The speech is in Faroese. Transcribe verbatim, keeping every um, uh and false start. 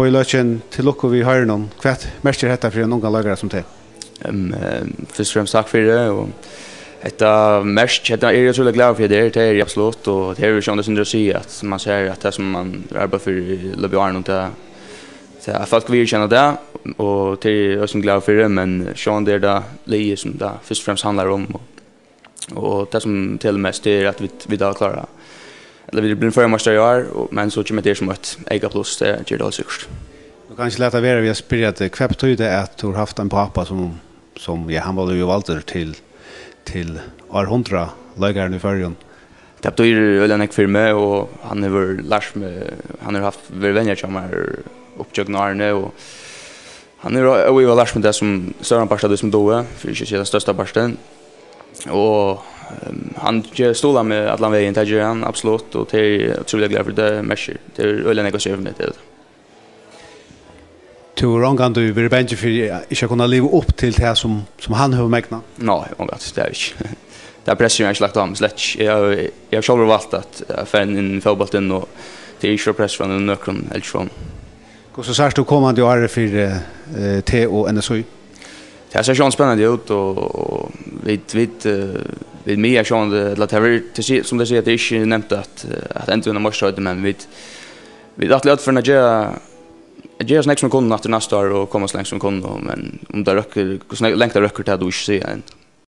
Og í løtuni, til lukku við heiðrinum. Hvat merkir hetta fyri ein ungan leikara sum teg? Um, eh, fyrst og fremst takk fyri tað, og hetta merk, hetta eri eg ótrúliga glaður fyri, tað er, tað eri eg absolutt, og tað er jú sjálvandi sindur at siga, at man sær, at tað sum man arbeiðir fyri í løpet av árinum, tað, tað, at fólk viðurkenna tað, og tað eri eg eisini glaður fyri, men sjálvandi er tað liðið, sum tað fyrst og fremst handlar um, og, og tað, sum telur mest, tað er, at vit, vit hava klárað, ella vit eru blivnir føroyameistarar í ár, og, men so kemur tað sum eitt eyka pluss, tað ger tað heilt sikkurt. Tú kanst ikki lata vera við at spyrja teg, hvat betýr tað, at tú hevur havt ein pápa, sum, sum, ja, hann var jú valdur til, til ár hundrað leikaran í Føroyum? Tað betýr øgiliga nógv fyri meg, og hann hevur lært meg, hann hevur havt, verið venjari hjá mær upp gjøgnum árini, og hann hevur óivað lært meg tað, sum stóran part av tí sum eg dugi, fyri ikki at siga tann størsta partin. Og, ehm, hann ger, stuðlar meg allan vegin, tað ger hann absolutt, og tað eri eg ótrúliga glaður fyri, tað merkir, tað er øgiliga nógv at siga fyri meg, tað er tað. Tú hevur ongantíð verið bangin fyri ikki at kunna liva upp til tað, sum, sum hann hevur megnað? Nei, ongantíð, tað havi eg ikki. Tað pressið havi eg ikki lagt á meg, slett ikki. Eg havi, eg havi sjálvur valt at, at fara inn í fótbóltin, og tað er ikki so press frá nøkrum, heldur so. Hvussu sært tú komandi árið fyri, eh, teg og N S Í? Tað sær sjálvandi spennandi út, og, og vit, vit, eh, vit miða sjálvandi, ella tað verður, tað si-, sum tey siga, tað er ikki nemt at, eh, at enda við eina meistaraheitið, men vit, vit ætla í øllum førum at gera, at gera so nógv sum vit kunnu aftur næsta ár og koma so langt sum vit kunnu, men um tað røkkur, hvussu langt tað røkkur, tað dugir ikki at siga enn.